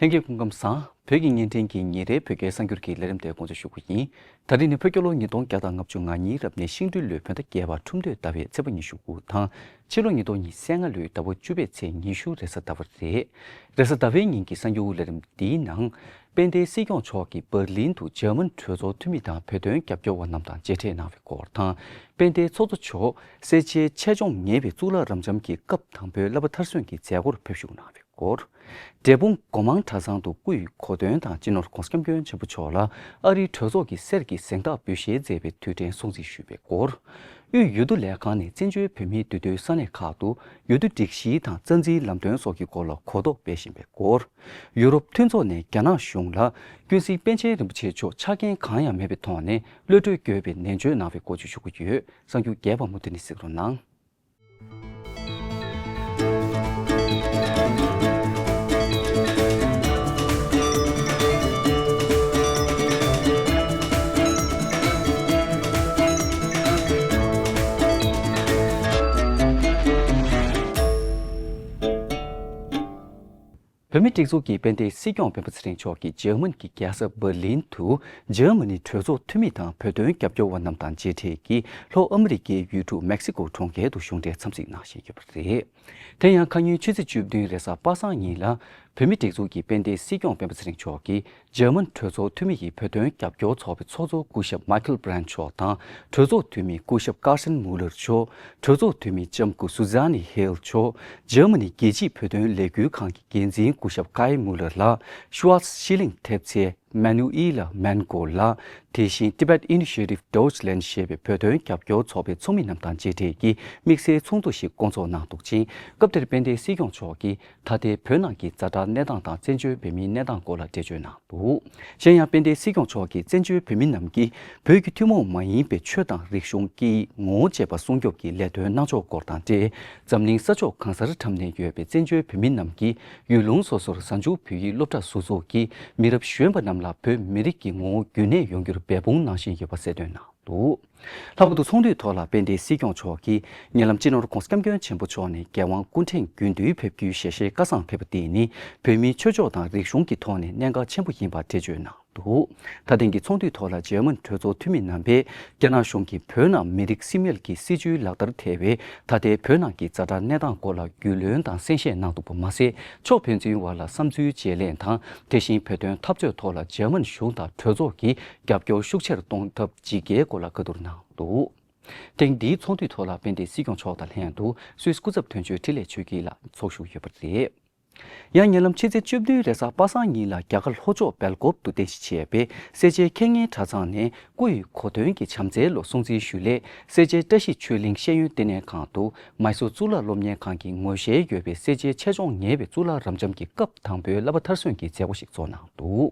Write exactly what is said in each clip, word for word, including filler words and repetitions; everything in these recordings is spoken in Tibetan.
ལྷན་རྒྱས་སྐུ་ཁམས་བཟང་། བོད་ཀྱི་བརྙན་འཕྲིན་གྱི་ཉིན་རེའི་བོད་སྐད་གསར་འགྱུར་གྱི་ལས་རིམ་དེ་སྐོང་ཚོགས་ཞུ་གི་ཡིན། ད་རིང་ནི་ཕོ་སྐྱོར་ལོ་ཉིས་སྟོང་བརྒྱ་དང་ལྔ་བཅུ་ང་གཉིས་རབ་གནས་ཤིང་སྦྲུལ་ལོའི་བོད་ཟླ་བརྒྱད་པ་ཁྲུམས་སྟོད་ཟླ་བའི་ཚེས་པ་ཉི་ཤུ་དགུ་དང་། ཕྱི་ལོ་ཉིས་སྟོང་ཉི་ཤུ་རྩ་ལྔ་ལོའི་ཟླ་བ་བཅུ་པའི་ཚེས་ཉི་ཤུ་རེས་གཟའ་ཟླ་བ་རེད། རེས་གཟའ་ཟླ་བའི་ཉིན་གྱི་གསར་འགྱུར་ལས་རིམ་འདིའི་ནང་། དཔལ་ལྡན་སྲིད་སྐྱོང་མཆོག་གིས་འབར་ལིན་དུ་འཇར་མན་གྲོས་ཚོགས་འཐུས་མི་དང་བོད་དོན་རྒྱབ་སྐྱོར་བ་རྣམས་དང་མཇལ་འཕྲད་གནང་བའི་སྐོར་དང་། དཔལ་ལྡན་ཚོགས་གཙོ་མཆོག་སེར་བྱེས་ཆེད་སྦྱོང་ཉེ་བའི་གཙུག་ལག་རབ་འབྱམས་ཀྱི་སྐབས་དང་པོའི་བསླབ་པ་མཐར་སོན་གྱི་མཛད་སྒོར་ཕེབས་ཞུགས་གནང་བའི་སྐོར། འབྲས་སྤུངས་སྒོ་མང་གྲྭ་ཚང་དུ་སྐུའི་གོ་སྟོན་དང་སྤྱི་ནོར་༧གོང་ས་༧སྐྱབས་མགོན་ཆེན་པོ་མཆོག་ལ་ཨ་རིའི་གྲོས་ཚོགས་ཀྱི་གསེར་གྱི་གཟེངས་རྟགས་འབུལ་བཞེས་མཛད་པའི་དུས་དྲན་སྲུང་བརྩི་ཞུས་པའི་སྐོར། དབུས་འོས་བསྡུ་ལས་ཁང་ནས་བཙན་བྱོལ་བོད་མིའི་འདུས་སྡོད་ས་གནས་ཁག་ཏུ་འོས་བསྡུ་སྒྲིག་གཞི་དང་རྩ་འཛིན་ལམ་སྟོན་སོགས་ཀྱི་སྐོར་ལ་གོ་རྟོགས་སྤེལ་བཞིན་པའི་སྐོར། ཡུ་རོབ་མཐུན་ཚོགས་ནས་རྒྱ་ནག་གཞུང་ལ་ཀུན་གཟིགས་པཎ་ཆེན་རིན་པོ་ཆེ་མཆོག་ཆ་རྐྱེན་གང་ཡང་མེད་པའི་ཐོག་ནས་གློད་གྲོལ་དགོས་པའི་ནན་བརྗོད་གནང་བའི་སྐོར་བཅས་ཞུ་གི་ཡོད། གསར་འགྱུར་རྒྱས་པ་མུ་མཐུད་ནས་གཟིགས་རོགས་གནང་། བོད་མིའི་སྒྲིག་འཛུགས་ཀྱི་དཔལ་ལྡན་སྲིད་སྐྱོང་སྤེན་པ་ཚེ་རིང་མཆོག་གིས་འཇར་མན་གྱི་རྒྱལ་ས་འབར་ལིན་དུ་འཇར་མ་ནི་གྲོས་ཚོགས་འཐུས་མི་དང་བོད་དོན་རྒྱབ་སྐྱོར་བ་རྣམས་དང་མཇལ་འཕྲད་ཀྱིས་ལྷོ་ཨ་མི་རི་ཀའི་ཡུལ་གྲུ་མེག་སི་ཀོ་གྲོང་ཁྱེར་དུ་གཞུང་འབྲེལ་འཚམས་གཟིགས་གནང་བཞིན་ཡོད་པ་རེད། དེ་ཡང་ཁ་ཉིན་ཕྱི་ཚེས་བཅུ་བདུན་རེས་གཟའ་པ་སངས་ཉིན་ལ་བོད་མིའི་སྒྲིག་འཛུགས་ཀྱི་དཔལ་ལྡན་སྲིད་སྐྱོང་སྤེན་པ་ཚེ་རིང་མཆོག་གིས། འཇར་མན་གྲོས་ཚོགས་འཐུས་མི་ཡི་བོད་དོན་རྒྱབ་སྐྱོར་ཚོགས་པའི་ཚོགས་གཙོ་སྐུ་ཞབས་མཱི་ཁལ་བྷི་རན་མཆོག་དང་། གྲོས་ཚོགས་འཐུས་མི་སྐུ་ཞབས་ཀར་སན་མུ་ལར་མཆོག་གྲོས་ཚོགས་འཐུས་མི་ལྕམ་སྐུ་སུ་ཛན་ནི་ཧེལ་མཆོག་འཇར་མ་ནི་རྒྱལ་སྤྱིའི་བོད་དོན་ལས་འགུལ་ཁང་གི་འགན་འཛིན་སྐུ་ཞབས་ཀའི་མུ་ལར་ལགས། ཤུ་ཝཱ་ཤི་ལིང་ཐེབས་རྩའི་མ་ནུ་ཨི་ལ་མན་གོ་ལགས། དེ་བཞིན་Tibet Initiative Deutschland ཞེས་པའི་བོད་དོན་རྒྱབ་སྐྱོར་ཚོགས་པའི་ཚོགས་མི་རྣམས་དང་མཇལ་འཕྲད་ཀྱིས་དམིགས་བསལ་ཚོགས་འདུ་ཞིག་བསྐོང་ཚོགས་གནང་འདུག་ཅིང་། སྐབས་དེར་དཔལ་ལྡན་སྲིད་སྐྱོང་མཆོག་གིས། ད་ལྟའི་བོད་ནང་གི་ཛ་དྲག་གནས་སྟངས་དང་བཙན་བྱོལ་བོད་མིའི་གནས་སྟངས་སྐོར་ལ་འགྲེལ་བརྗོད་གནང་འདུག་གཞན་ཡང་དཔལ་ལྡན་སྲིད་སྐྱོང་མཆོག་གིས་བཙན་བྱོལ་བོད་མི་རྣམས་ཀྱིས་བོད་ཀྱི་ཐུན་མོང་མ་ཡིན་པའི་ཆོས་དང་རིག་གཞུང་སྐད་ཡིག་ངོ་བོ་བཅས་པ་སྲུང་སྐྱོབ་ཀྱི་ལས་དོན་གནང་ཕྱོགས་སྐོར་དང་འབྲེལ། འཛམ་གླིང་ས་ཕྱོགས་གང་སར་འཁྲམ་ནས་ཡོད་པའི་བཙན་བྱོལ་བོད་མི་རྣམས་ཀྱིས་ཡུལ་ལུང་སོ་སོར་གཟའ་མཇུག་བོད་ཡིག་སློབ་གྲྭ་ཟུར་འཛུགས་ཀྱིས་མི་རབས་གཞོན་པ་རྣམས་ལ་བོད་མི་རིགས་ཀྱི་ངོ་བོ་རྒྱུན་གནས་ཡོང་རྒྱུར་འབད་འབུངས་གནང་བཞིན་ཡོད་པ་གསལ་སྟོན་གནང་འདུག་ལྷག་པར་དུ་ཚོགས་འདུའི་ཐོག་ལ་དཔལ་ལྡན་སྲིད་སྐྱོང་མཆོག་གིས་ཉེ་ལམ་སྤྱི་ནོར་༧གོང་ས་༧སྐྱབས་མགོན་ཆེན་པོ་མཆོག་ནས་རྒྱལ་དབང་སྐུ་ཕྲེང་རྒྱུན་བསྡུའི་ཕེབས་སྐྱེལ་ཞལ་བཞེས་བཀའ་བཟང་ཕེབས་པ་དེ་ནི་བོད་མིའི་ཆོས་ཕྱོགས་དང་རིག་གཞུང་གི་ཐོག་ནས་གནད་འགག་ཆེན་པོ་ཡིན་པ་འགྲེལ་བརྗོད་གནང་འདུག་ད་ཐེངས་ཀྱི་ཚོགས་འདུའི་ཐོག་ལ་འཇར་མན་གྲོས་ཚོགས་འཐུས་མི་རྣམ་པས་རྒྱ་ནག་གཞུང་གིས་བོད་ནང་མི་རིགས་སྲིད་དམིགས་ཀྱི་སྲིད་བྱུས་ལག་བསྟར་ཐེ་བའི་ད་ལྟའི་བོད་ནང་གི་ཛ་དྲག་གནས་སྟངས་སྐོར་ལ་རྒྱུས་ལོན་དང་གསན་བཞེས་གནང་འདུག་པ་མ་ཟད། ཕྱོགས་ཕན་ཚུན་བར་ལ་བསམ་ཚུལ་བརྗེ་ལེན་དང་། དེ་བཞིན་བོད་དོན་འཐབ་རྩོད་ཐོག་ལ་འཇར་མན་གཞུང་དང་གྲོས་ཚོགས་ཀྱིས་རྒྱབ་སྐྱོར་ཤུགས་ཆེར་གཏོང་ཐབས་ཇི་དགེའི་སྐོར་ལ་བཀའ་བསྡུར་གནང་འདུག་ཐེངས་འདིའི་ཚོགས་འདུའི་ཐོག་ལ་དཔལ་ལྡན་སྲིད་སྐྱོང་མཆོག་དང་ལྷན་དུ་སུད་སི་སྐུ་ཚབ་དོན་གཅོད་འཕྲིན་ལས་ཆོས་སྐྱིད་ལགས་ཚོགས་ཞུགས་ཡོད་པ་རེད། ཡང་ཉེ་ལམ་ཕྱི་ཚེས་བཅུ་བདུན་རེས་གཟའ་པ་སངས་ཉིན་ལ་རྒྱ་གར་ལྷོ་ཕྱོགས་སྦེལ་ཀོབ་ཏུ་རྟེན་གཞི་བྱས་པའི་སེར་བྱེས་མཁས་སྙན་གྲྭ་ཚང་ནས་སྐུ་ཡི་གོ་སྟོན་གྱི་བྱམས་བརྩེའི་ལོ་སྲུང་བརྩི་ཞུ་སླད་སེར་བྱེས་བཀྲ་ཤིས་ཆོས་གླིང་ཤེས་ཡོན་ལྟེ་གནས་ཁང་དུ་མའི་སོར་གཙུག་ལག་སློབ་གཉེར་ཁང་གི་ངོ་ཤེས་ཡོད་པའི་སེར་བྱེས་ཆེད་སྦྱོང་ཉེ་བའི་གཙུག་ལག་རབ་འབྱམས་ཀྱི་སྐབས་དང་པོའི་བསླབ་པ་མཐར་སོན་གྱི་མཛད་སྒོ་ཞིག་ཚོགས་གནང་འདུག་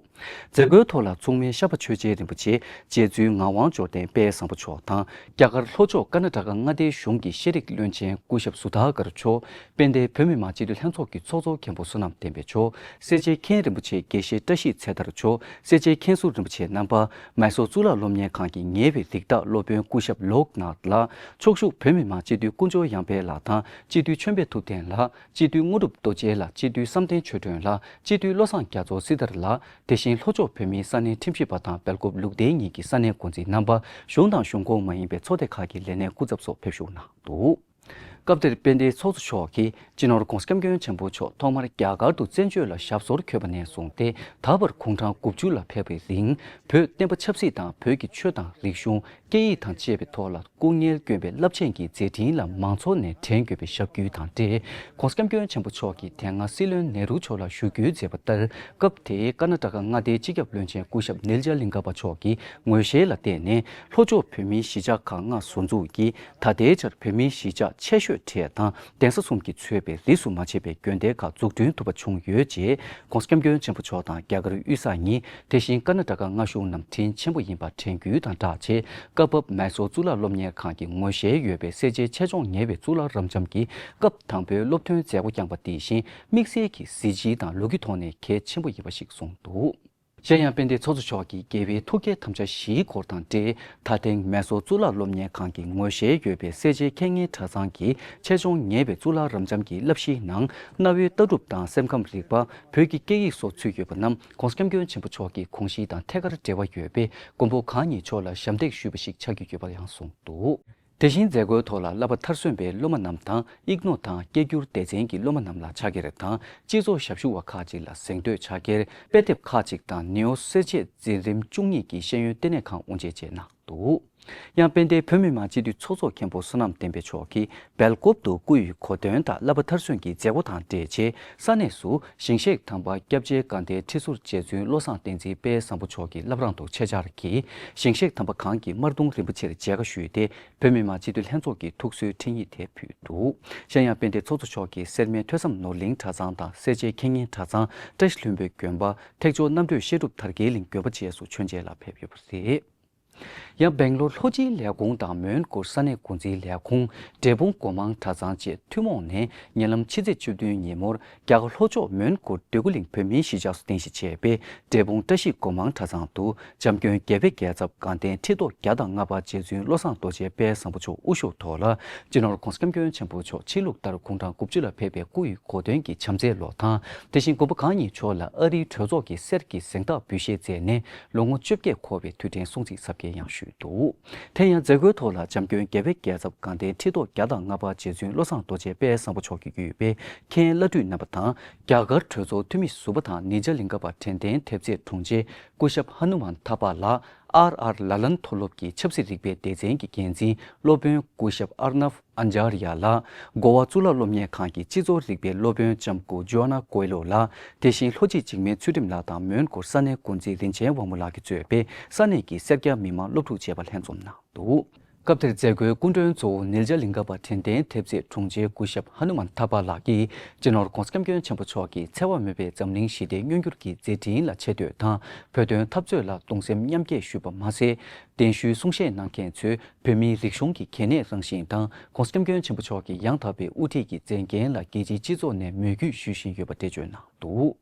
མཛད་སྒོའི་ཐོག་ལ་མཚུངས་མེད་ཤར་པ་ཆོས་རྒྱལ་རིན་པོ་ཆེ། རྗེ་བཙུན་ངག་དབང་འབྱོར་ལྡན་དཔལ་བཟང་པོ་མཆོག་དང་། རྒྱ་གར་ལྷོ་ཕྱོགས་ཀར་ན་ཊ་ཀ་མངའ་སྡེའི་གཞུང་གི་ཤེས་རིག་བློན་ཆེན་སྐུ་ཞབས་སུ་དྷ་ཀར་མཆོག་དཔལ་ལྡན་བོད་མི་མང་སྤྱི་འཐུས་ལྷན་ཚོགས་ཀྱི་ཚོགས་གཙོ་མཁན་པོ་བསོད་ནམས་བསྟན་འཕེལ་མཆོག་སེར་བྱེས་མཁན་རིན་པོ་ཆེ་དགེ་བཤེས་བཀྲ་ཤིས་ཚེ་ཐར་མཆོག་སེར་བྱེས་མཁན་ཟུར་རིན་པོ་ཆེ་རྣམ་པ། མའི་སོར་གཙུག་ལག་སློབ་གཉེར་ཁང་གི་ཉེ་བའི་རིགས་བདག་སློབ་དཔོན་སྐུ་ཞབས་ལོག་ནཱཐ་ལགས། ཕྱོགས་བཞུགས་བོད་མི་མང་སྤྱི་འཐུས་དཀོན་མཆོག་གཡང་འཕེལ་ལགས་དང་། སྤྱི་འཐུས་ཆོས་འཕེལ་ཐུབ་བསྟན་ལགས། སྤྱི་འཐུས་དངོས་གྲུབ་རྡོ་རྗེ་ལགས། སྤྱི་འཐུས་བསམ་གཏན་ཆོས་སྒྲོན་ལགས། སྤྱི་འཐུས་བློ་བཟང་རྒྱ་མཚོ་སྲི་ཐར་ལགས། དེ་བཞིན་ལྷོ་ཕྱོགས་བོད་མིའི་ས་གནས་ཁྲིམས་ཞིབ་པ་དང་སྦེལ་ཀོབ་ལུགས་བདེའི་ཉིན་གྱི་ས་གནས་འགོ་འཛིན་རྣམ་པ། གཞུང་དང་གཞུང་ཁོངས་མ་ཡིན་པའི་ཚོགས་སྡེ་ཁག་གི་ལས་སྣེ་སྐུ་ཚབ་སོགས་ཕེབས་ཞུགས་གནང་འདུག་སྐབས་དེར་དཔལ་ལྡན་ཚོགས་གཙོ་མཆོག་གིས་སྤྱི་ནོར་༧གོང་ས་༧སྐྱབས་མགོན་ཆེན་པོ་མཆོག་ཐོག་མར་རྒྱ་གར་དུ་བཙན་བྱོལ་ལ་ཞབས་སོར་འཁོད་པ་ནས་བཟུང་སྟེ་ད་བར་དགུང་གྲངས་དགུ་བཅུ་ལ་ཕེབས་པའི་རིང་བོད་བསྟན་པ་ཆབ་སྲིད་དང་བོད་ཀྱི་ཆོས་དང་རིག་གཞུང་། སྐད་ཡིག་དང་བཅས་པའི་ཐོག་ལ་སྐུ་ངལ་བསྐྱོན་པའི་རླབས་ཆེན་གྱི་མཛད་འཕྲིན་ལ་མང་ཚོགས་ནས་དྲན་དགོས་པའི་ཞབས་སྐུལ་དང་འབྲེལ། ༸གོང་ས་༸སྐྱབས་མགོན་ཆེན་པོ་མཆོག་གིས་དེ་སྔ་སྲིད་བློན་ནེ་རུ་མཆོག་ལ་ཞུ་སྐུལ་མཛད་པ་ལྟར། སྐབས་དེའི་ཀར་ན་ཊ་ཀ་མངའ་སྡེའི་སྤྱི་ཁྱབ་བློན་ཆེན་སྐུ་ཞབས་ནིལ་ཇ་ལིང་ག་པ་མཆོག་གི་ངོས་བཞེས་ལ་བརྟེན་ནས། ལྷོ་ཕྱོགས་བོད་མིའི་གཞིས་ཆགས་ཁག་ལྔ་ཟུར་འཛུགས་ཀྱིས་ད་ལྟའི་ཆར་བོད་མིའི་གཞིས་ཆགས་ཆེ་ཤོས་གྲས་དང་། གདན་ས་གསུམ་གྱིས་གཙོས་པའི་རིས་སུ་མ་ཆད་པའི་དགོན་སྡེ་ཁག་འཛུགས་སྐྲུན་ཐུབ་པ་བྱུང་ཡོད་ཅེས་༸གོང་ས་༸སྐྱབས་མགོན་ཆེན་པོ་མཆོག་དང་རྒྱ་གར་དབུས་ས་གཉིས། དེ་བཞིན་ཀར་ན་ཊ་ཀ་མངའ་གཞུང་རྣམས་དྲིན་ཆེན་པོ་ཡིན་པ་དྲན་སྐུལ་དང་སྦྲགས་ཆེད། སྐབས་བབ་མའི་སོར་གཙུག་ལག་སློབ་གཉེར་ཁང་གི་ངོ་ཤེས་ཡོད་པའི་སེར་བྱེས་ཆེད་སྦྱོང་ཉེ་བའི་གཙུག་ལག་རབ་འབྱམས་ཀྱི་སྐབས་དང་པོའི་སློབ་ཐོན་མཛད་སྒོ་བསྐྱངས་པ་དེ་བཞིན་དམིགས་བསལ་གྱི་གཟི་བརྗིད་དང་ལོ་རྒྱུས་ཐོག་ནས་གལ་ཆེན་པོ་ཡིན་པ་ཞིག་གསུངས་འདུག་གཞན་ཡང་དཔལ་ལྡན་ཚོགས་གཙོ་མཆོག་གིས་རྒྱལ་བའི་ཐུགས་བསྐྱེད་དམ་བཅའ་བཞིའི་སྐོར་དང་འབྲེལ། ད་ཐེངས་མེ་སོར་གཙུག་ལག་སློབ་གཉེར་ཁང་གི་ངོ་ཤེས་ཡོད་པའི་སེར་བྱེས་མཁས་སྙན་གྲྭ་ཚང་གི་ཆེད་སྦྱོང་ཉེ་བའི་གཙུག་ལག་རབ་འབྱམས་ཀྱི་བསླབ་གཞིའི་ནང་གནའ་བོའི་ལྟ་གྲུབ་དང་སེམས་ཁམས་རིག་པ། བོད་ཀྱི་སྐད་ཡིག་སོགས་ཚུད་ཡོད་པ་རྣམས་༸གོང་ས་༸སྐྱབས་མགོན་ཆེན་པོ་མཆོག་གི་དགོངས་གཞི་དང་ཐད་ཀར་འབྲེལ་བ་ཡོད་པས། མགོན་པོ་གང་ཉིད་མཆོག་ལ་ཞབས་འདེགས་ཞུས་པ་ཞིག་ཆགས་ཀྱི་ཡོད་པར་ཡང་གསུངས་འདུག་དེ་བཞིན་མཛད་སྒོའི་ཐོག་ལ་བསླབ་པ་མཐར་སོན་པའི་སློབ་མ་རྣམས་དང་། ཡིག་ནོར་དང་སྐད་སྒྱུར་སྡེ་ཚན་གྱི་སློབ་མ་རྣམས་ལ་ཕྱག་འཁྱེར་དང་། སྤྱི་ཚོགས་ཞབས་ཞུ་བ་ཁག་ཅིག་ལ་གཟེངས་བསྟོད་ཕྱག་འཁྱེར། དཔེ་དེབ་ཁག་ཅིག་དང་ནེའུ་སེར་བྱེས་འཛིན་རིམ་བཅུ་གཉིས་ཀྱི་ཤེས་ཡོན་ལྟེ་གནས་ཁང་དབུ་འབྱེད་བཅས་གནང་འདུག་ཡང་དཔལ་ལྡན་བོད་མི་མང་སྤྱི་འཐུས་ཚོགས་གཙོ་མཁན་པོ་བསོད་ནམས་བསྟན་འཕེལ་མཆོག་གིས་སྦེལ་ཀོབ་ཏུ་སྐུ་ཡི་གོ་སྟོན་དང་བསླབ་པ་མཐར་སོན་གྱི་མཛད་སྒོ་དང་འབྲེལ་བྱས། ས་གནས་སུ་ཞིང་གཤེགས་དམ་པ་སྐྱབས་རྗེ་དགའ་ལྡན་ཁྲི་ཟུར་རྗེ་བཙུན་བློ་བཟང་བསྟན་འཛིན་དཔལ་བཟང་པོ་མཆོག་གི་བླ་བྲང་དུ་ཆེད་བཅར་གྱིས་ཞིང་གཤེགས་དམ་པ་གང་གི་དམར་གདུང་རིན་པོ་ཆེར་མཇལ་ཁ་ཞུས་ཏེ། བོད་མི་མང་སྤྱི་འཐུས་ལྷན་ཚོགས་ཀྱི་ཐུགས་གསོའི་འཕྲིན་ཡིག་དེ་ཕུལ་འདུག་གཞན་ཡང་དཔལ་ལྡན་ཚོགས་གཙོ་མཆོག་གིས་སེར་སྨད་ཐོས་བསམ་ནོར་གླིང་གྲྭ་ཚང་དང་སེར་བྱེས་མཁས་སྙན་གྲྭ་ཚང་། བཀྲ་ཤིས་ལྷུན་པོའི་དགོན་པ། ཐེག་མཆོག་རྣམ་གྲོལ་བཤད་སྒྲུབ་དར་རྒྱས་གླིང་དགོན་པ་བཅས་སུ་མཆོད་མཇལ་ལ་ཕེབས་ཡོད་པ་རེད། ཡང་སྦེང་ལོར་ལྷོ་སྤྱིའི་ལས་ཁུངས་དང་མོན་གྷོར་ས་གནས་འགོ་འཛིན་ལས་ཁུངས། འབྲས་སྤུངས་སྒོ་མང་གྲྭ་ཚང་བཅས་ཐུན་མོང་ནས་ཉེ་ལམ་ཕྱི་ཚེས་བཅུ་བདུན་ཉིན་མོར་རྒྱ་གར་ལྷོ་ཕྱོགས་མོན་གྷོ་འདོད་རྒུ་གླིང་བོད་མིའི་གཞིས་ཆགས་སུ་རྟེན་གཞི་བྱས་པའི་འབྲས་སྤུངས་བཀྲ་ཤིས་སྒོ་མང་གྲྭ་ཚང་དུ་འཇམ་མགོན་རྒྱལ་བའི་རྒྱལ་ཚབ་དགའ་ལྡན་ཁྲི་ཐོག་བརྒྱ་དང་ལྔ་པ་རྗེ་བཙུན་བློ་བཟང་རྡོ་རྗེ་དཔལ་བཟང་པོ་མཆོག་དབུ་བཞུགས་ཐོག་ལ། སྤྱི་ནོར་༸གོང་ས་༸སྐྱབས་མགོན་ཆེན་པོ་མཆོག་ཕྱི་ལུགས་ལྟར་དགུང་གྲངས་དགུ་བཅུ་ལ་ཕེབས་པའི་སྐུ་ཡི་གོ་སྟོན་གྱི་བྱམས་བརྩེའི་ལོ་དང་། དེ་བཞིན་མགོན་པོ་གང་ཉིད་མཆོག་ལ་ཨ་རིའི་གྲོས་ཚོགས་ཀྱི་གསེར་གྱི་གཟེངས་རྟགས་འབུལ་བཞེས་མཛད་ནས་ལོ་ངོ་བཅོ་བརྒྱད་འཁོར་བའི་དུས་དྲན་སྲུང་བརྩི་གཟབ་རྒྱས་ཡང་ཞུས་འདུག་དེ་ཡང་མཛད་སྒོའི་ཐོག་ལ་འཇམ་མགོན་རྒྱལ་བའི་རྒྱལ་ཚབ་དགའ་ལྡན་ཁྲི་ཐོག་བརྒྱ་དང་ལྔ་པ་རྗེ་བཙུན་བློ་བཟང་རྡོ་རྗེ་དཔལ་བཟང་པོ་མཆོག་གིས་བརྒྱུད་པའི་མཁན་བླ་སྤྲུལ་རྣམ་པ་དང་། རྒྱ་གར་གྲོས་ཚོགས་འཐུས་མི་ཟུར་པ་དང་ནིན་ཇ་གླིང་ཀ་པ་དྲན་རྟེན་དེབ་རྩེད་དྲུང་ཆེ་སྐུ་ཞབས་ཧ་ནུ་མན་ཐ་པ་ལགས། ཨར་ཨར་ལ་ལན་མཐོ་སློབ་ཀྱི་ཆབ་སྲིད་རིག་པའི་སྡེ་ཚན་གྱི་འགན་འཛིན་སློབ་དཔོན་སྐུ་ཞབས་ཨར་ནབ་ཨན་ཇར་ཡ་ལགས། གོ་བ་གཙུག་ལག་སློབ་གཉེར་ཁང་གི་སྤྱི་ཚོགས་རིག་པའི་སློབ་དཔོན་ལྕམ་སྐུ་ཇོ་ཨ་ན་ཀོའེ་ལོ་ལགས། དེ་བཞིན་ལྷོ་སྤྱི་འཇིགས་མེད་ཚུལ་ཁྲིམས་ལགས་དང་མོན་གྷོ་ས་གནས་འགོ་འཛིན་རིན་ཆེན་དབང་མོ་ལགས་ཀྱིས་གཙོས་པའི་ས་གནས་ཀྱི་སེར་སྐྱ་མི་མང་སློབ་ཕྲུག་བཅས་པ་ལྷན་འཛོམས་གནང་འདུག་སྐབས་དེར་མཛད་སྒོའི་སྐུ་མགྲོན་གཙོ་བོ་ནིལ་ཇ་གླིང་ཀ་པ་དྲན་རྟེན་དེབ་རྩེད་དྲུང་ཆེ་སྐུ་ཞབས་ཧ་ནུ་མན་ཐ་པ་ལགས་ཀྱིས་སྤྱི་ནོར་༸གོང་ས་༸སྐྱབས་མགོན་ཆེན་པོ་མཆོག་གིས་འཚེ་བ་མེད་པའི་འཛམ་གླིང་ཞི་བདེ་མངོན་འགྱུར་གྱི་མཛད་འཕྲིན་ལ་ཆེ་བསྟོད་དང་། བོད་དོན་འཐབ་རྩོད་ལ་གདུང་སེམས་མཉམ་སྐྱེད་ཞུས་པ་མ་ཟད། གདན་ཞུའི་གསུང་བཤད་གནང་མཁན་ཚོས་བོད་མིའི་རིག་གཞུང་གི་གལ་གནད་རང་བཞིན་དང་༸གོང་ས་༸སྐྱབས་མགོན་ཆེན་པོ་མཆོག་གི་ཡང་དག་པའི་དབུ་ཁྲིད་ཀྱི་མཛད་འགན་ལ་རྒྱལ་སྤྱིའི་སྤྱི་ཚོགས་ནས་མོས་གུས་ཞུ་བཞིན་ཡོད་པ་འགྲེལ་བརྗོད་གནང་འདུག་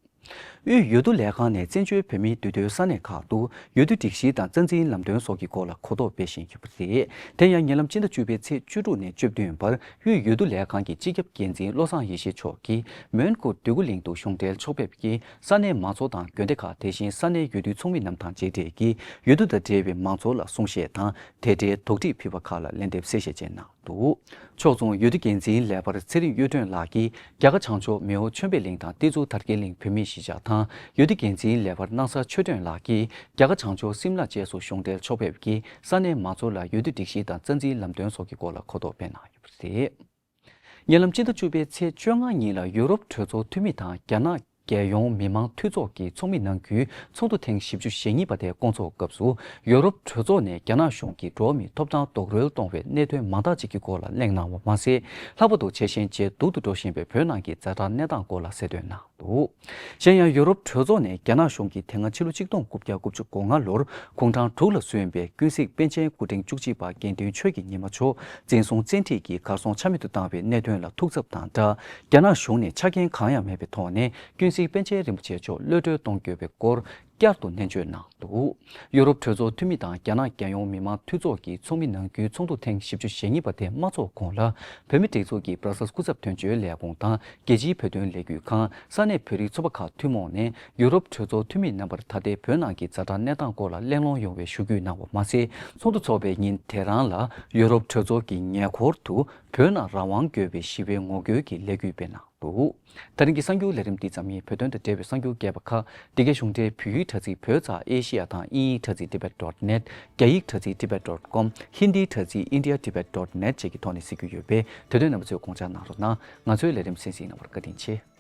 དབུས་འོས་བསྡུ་ལས་ཁང་ནས་བཙན་བྱོལ་བོད་མིའི་འདུས་སྡོད་ས་གནས་ཁག་ཏུ་འོས་བསྡུ་སྒྲིག་གཞི་དང་རྩ་འཛིན་ལམ་སྟོན་སོགས་ཀྱི་སྐོར་ལ་གོ་རྟོགས་སྤེལ་བཞིན་ཡོད་པ་རེད། དེ་ཡང་ཉེ་ལམ་སྤྱི་ཟླ་བཅུ་པའི་ཚེས་བཅུ་དྲུག་ནས་བཅུ་བདུན་བར་དབུས་འོས་བསྡུ་ལས་ཁང་གི་སྤྱི་ཁྱབ་འགན་འཛིན་བློ་བཟང་ཡེ་ཤེས་མཆོག་གིས་མོན་གྷོ་འདོད་རྒུ་གླིང་དུ་གཞུང་འབྲེལ་ཕྱོགས་ཕེབས་ཀྱིས་ས་གནས་མང་ཚོགས་དང་དགོན་སྡེ་ཁག་དེ་བཞིན་ས་གནས་འོས་བསྡུ་ཚོགས་མི་རྣམས་དང་མཇལ་འཕྲད་ཀྱིས་འོས་བསྡུ་དང་འབྲེལ་བའི་མང་ཚོགས་ལ་གསུང་བཤད་དང་དེ་འབྲེལ་དོགས་འདྲི་ཕུལ་བ་ཁག་ལ་ལན་འདེབས་གསལ་བཤད་བཅས་གནང་འདུག་ཕྱོགས་མཚུངས་འོས་བསྡུ་འགན་འཛིན་ལས་འཕར་ཚེ་རིང་གཡུ་སྒྲོན་ལགས་ཀྱིས་རྒྱ་གར་བྱང་ཕྱོགས་མེའོ་ཆོས་འཕེལ་གླིང་དང་ཏི་ཛུ་དར་རྒྱས་གླིང་བོད་མིའི་གཞིས་ཆགས་དང་འོས་བསྡུ་འགན་འཛིན་ལས་འཕར་སྣང་ས་ཆོས་སྒྲོན་ལགས་ཀྱིས་རྒྱ་གར་བྱང་ཕྱོགས་སིམ་ལ་བཅས་སུ་གཞུང་འབྲེལ་ཕྱོགས་ཕེབས་ཀྱིས་ས་གནས་མང་ཚོགས་ལ་འོས་བསྡུ་སྒྲིག་གཞི་དང་རྩ་འཛིན་ལམ་སྟོན་སོགས་ཀྱི་སྐོར་ལ་གོ་རྟོགས་སྤེལ་གནང་ཡོད་པ་རེད། ཉེ་ལམ་སྤྱི་ཟླ་བཅུ་པའི་ཚེས་བཅོ་ལྔ་ཉིན་ལ་ཡུ་རོབ་གྲོས་ཚོགས་འཐུས་མི་དང་རྒྱ་ནག་རྒྱལ་ཡོངས་མི་དམངས་འཐུས་ཚོགས་ཀྱི་ཚོགས་མི་ནང་ཁུལ་ཚོགས་འདུ་ཐེངས་བཞི་བཅུ་ཞེ་གཉིས་པ་དེ་བསྐོང་ཚོགས་སྐབས་སུ་ཡུ་རོབ་གྲོས་ཚོགས་ནས་རྒྱ་ནག་གཞུང་གི་འགྲོ་བ་མིའི་ཐོབ་ཐང་རྡོག་རོལ་གཏོང་བའི་གནད་དོན་མང་དག་ཅིག་གི་སྐོར་ལ་གླེང་གནང་བ་མ་ཟད། ལྷག་པར་དུ་ཇེ་ཞན་ཇེ་སྡུག་ཏུ་འགྲོ་བཞིན་པའི་བོད་ནང་གི་ཛ་དྲག་གནས་སྟངས་སྐོར་ལ་གསལ་སྟོན་གནང་འདུག་གཞན་ཡང་ཡུ་རོབ་གྲོས་ཚོགས་ནས་རྒྱ་ནག་གཞུང་གིས་དེ་སྔ་ཕྱི་ལོ་ཆིག་སྟོང་དགུ་བརྒྱ་དགུ་བཅུ་གོ་ལྔ་ལོར་དགུང་གྲངས་དྲུག་ལ་བཟོས་པའི་ཀུན་གཟིགས་པཎ་ཆེན་སྐུ་ཕྲེང་བཅུ་གཅིག་པ་དགེ་འདུན་ཆོས་ཀྱི་ཉི་མ་མཆོག་འཛིན་བཟུང་བཙན་ཁྲིད་ཀྱིས་གར་སོང་ཆ་མེད་དུ་བཏང་བའི་གནད་དོན་ལ་ཐུགས་འཚབ་དང་སྦྲགས། རྒྱ་ནག་གཞུང་ནས་ཆ་རྐྱེན་གང་ཡང་མེད་པའི་ཐོག་ནས་ཀུན་གཟིགས་པཎ་ཆེན་རིན་པོ་ཆེ་མཆོག་གློད་གྲོལ་གཏོང་དགོས་པའི་སྐོར་བསྐྱར་དུ་ནན་བརྗོད་གནང་འདུག་ཡུ་རོབ་གྲོས་ཚོགས་འཐུས་མི་དང་རྒྱ་ནག་རྒྱལ་ཡོངས་མི་དམངས་འཐུས་ཚོགས་ཀྱི་ཚོགས་མི་ནང་ཁུལ་ཚོགས་འདུ་ཐེངས་བཞི་བཅུ་ཞེ་གཉིས་པ་དེ་མ་འཚོགས་གོང་ལ། བོད་མིའི་སྒྲིག་འཛུགས་ཀྱི་བྷར་སེལ་སྐུ་ཚབ་དོན་གཅོད་ལས་ཁུངས་དང་རྒྱལ་སྤྱིའི་བོད་དོན་ལས་འགུལ་ཁང་། ས་གནས་བོད་རིགས་ཚོགས་པ་ཁག་ཐུན་མོང་ནས་ཡུ་རོབ་གྲོས་ཚོགས་འཐུས་མི་རྣམ་པར་ད་ལྟའི་བོད་ནང་གི་ཛ་དྲག་གནས་སྟངས་སྐོར་ལ་གླེང་སློང་ཡོང་བའི་ཞུ་སྐུལ་གནང་བ་མ་ཟད། ཚོགས་འདུ་འཚོགས་པའི་ཉིན་དེ་རང་ལ་ཡུ་རོབ་གྲོས་ཚོགས་ཀྱི་ཉེ་འཁོར་དུ་བོད་ནང་རང་དབང་དགོས་པའི་ཞི་བའི་ངོ་རྒོལ་གྱི་ལས་འགུལ་སྤེལ་གནང་འདུག་ད་རིང་གི་གསར་འགྱུར་ལས་རིམ་འདི་ཙམ་ཡིན། བོད་དོན་དང་འབྲེལ་བའི་གསར་འགྱུར་རྒྱས་པ་ཁག་འདི་གའི་གཞུང་འབྲེལ་བོད་ཡིག་དྲ་ཚིགས་བོད་ཙ་ཨེ་ཤི་ཡ་དང་དབྱིན་ཡིག་དྲ་ཚིགས་tibet dot net། རྒྱ་ཡིག་དྲ་ཚིགས་tibet dot com། ཧིན་དིའི་དྲ་ཚིགས་india tibet dot net བཅས་ཀྱི་ཐོག་ནས་གཟིགས་རྒྱུ་ཡོད་པས། དེ་དོན་རྣམ་པ་ཚོས་དགོངས་འཇགས་གནང་རོགས་གནང་། ང་ཚོའི་ལས་རིམ་གསན་གཟིགས་གནང་བར་བཀའ་དྲིན་ཆེ།